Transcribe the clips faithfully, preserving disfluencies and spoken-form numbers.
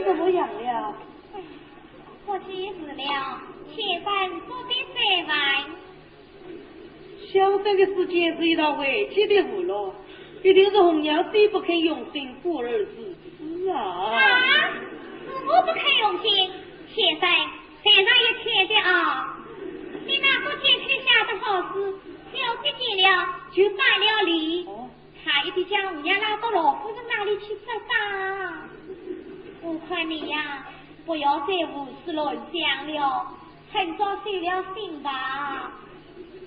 怎么样了？不济事了，先生不必再问。小生的时间是一道危急的路了，一定是红娘子不肯用心，故而如此啊。啊，是我不肯用心，先生，才上一天的啊，你那个箭头下的好事，小姐见了就发了礼。哦。 差一点将红娘拉到老夫人那里去说法。我看你呀，不要再胡思乱想了，趁早收了心吧。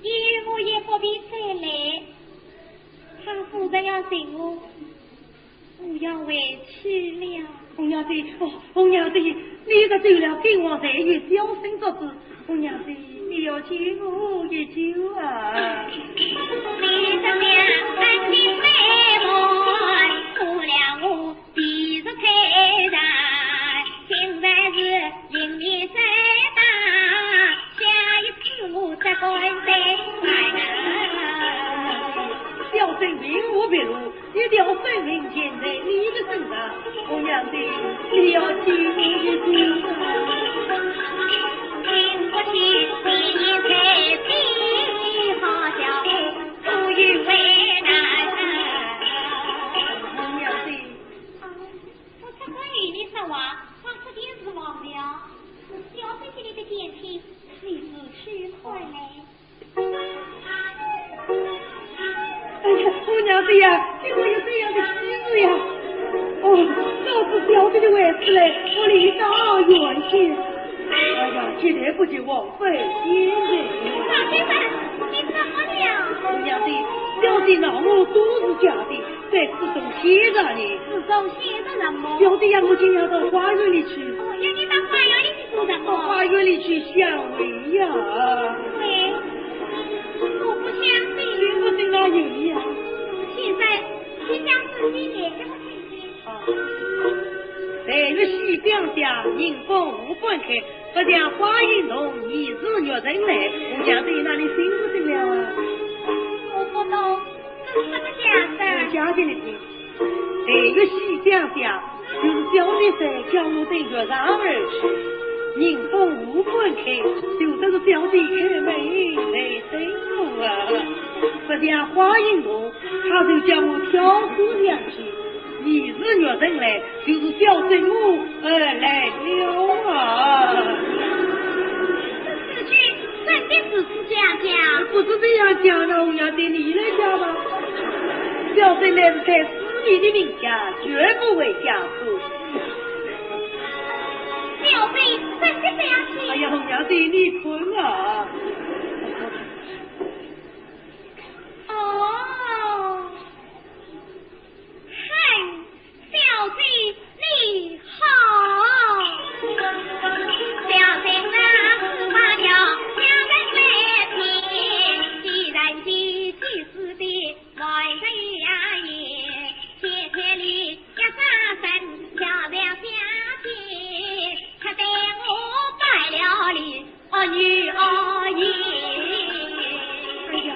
以后我也不必再来，怕夫人要寻我，我要回去了。红娘子，哦，红娘子，你这走了，更望再与小生作主。 红娘子，你要救我一救啊！你这两本的对联，误了我第一次推然，现在是迎面再打，下一次我再敢再来。小生并无别路， 一条生命全在你的身上，红娘子，你要救我一救啊！经不起你推辞，好叫我不以为难。红娘子。啊，我只管与你说话，把这件事忘了。是小姐给你的简帖，你自去看来。 哎呀，红娘子呀，今日有这样的喜事呀！哦，若是小姐的回事嘞，我理当远去。哎呀，今日不及王妃见面。老先生，你怎么了？红娘子，小姐闹我都是假的，在此中写着呢。此中写着什么？小姐让我今夜到花园里去。哦，要你到花园里去做什么？到花园里去相会呀。喂， 我不相信。你不信那有理啊？先生，你讲自己也这么看见。啊。待月西厢下，迎风无半开，不想花影动，疑是玉人来。红娘子，那你信不信了啊？我不懂，这是什么假的？我讲给你听。 待月西厢下，就是小姐在叫我对月上而去。迎风无半开，就说是小姐开门来等我啊。不想花影动，她就叫我跳过墙去。疑是玉人来，就是小姐我而来了啊。这事情真的是 这样讲？不是这样讲的，红娘子，你来讲吧。小生乃是在师爷的名下，绝不会嫁错。小生真的这样信。哎呀，红娘子，你困啊。哦。 哼，小姐你好。小生啊，是把了两人来听，既然是祭祀的，万岁呀也，谢谢你一转身，小姐小姐，她对我拜了礼，阿谀阿谀。哎呀，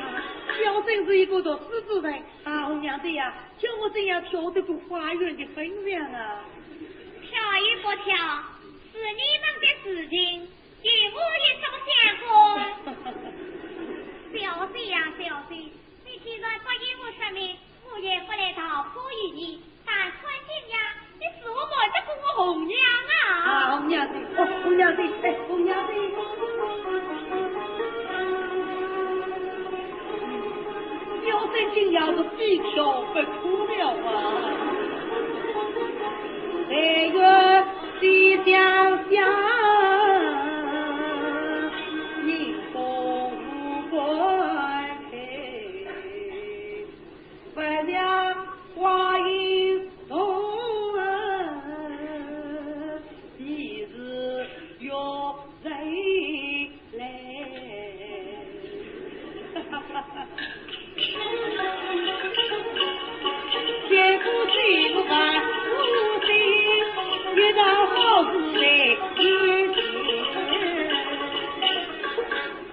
小生是一个读书之人， 啊，红娘子呀，叫我怎样跳得过花园的粉墙啊？跳与不跳，是你们的事情，与我有什么相关？小姐呀，小姐，你既然不与我说明，我也不来道破于你。但看今夜，你是否瞒得过我红娘啊？啊，红娘子，哦，红娘子，哎，红娘子。 小生今夜是非跳不可了啊！待月西厢下，迎风无半开，不想花影动，疑是玉人 来。见过这个万岁，有道好事来迎接。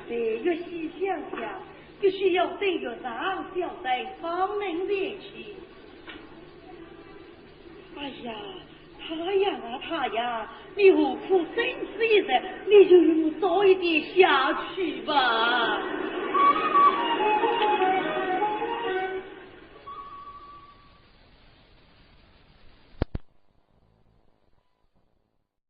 待月西厢下，必须要等月上小生方能前去。哎呀，他呀，他呀，你何苦生此一日？你就与我早一点下去吧。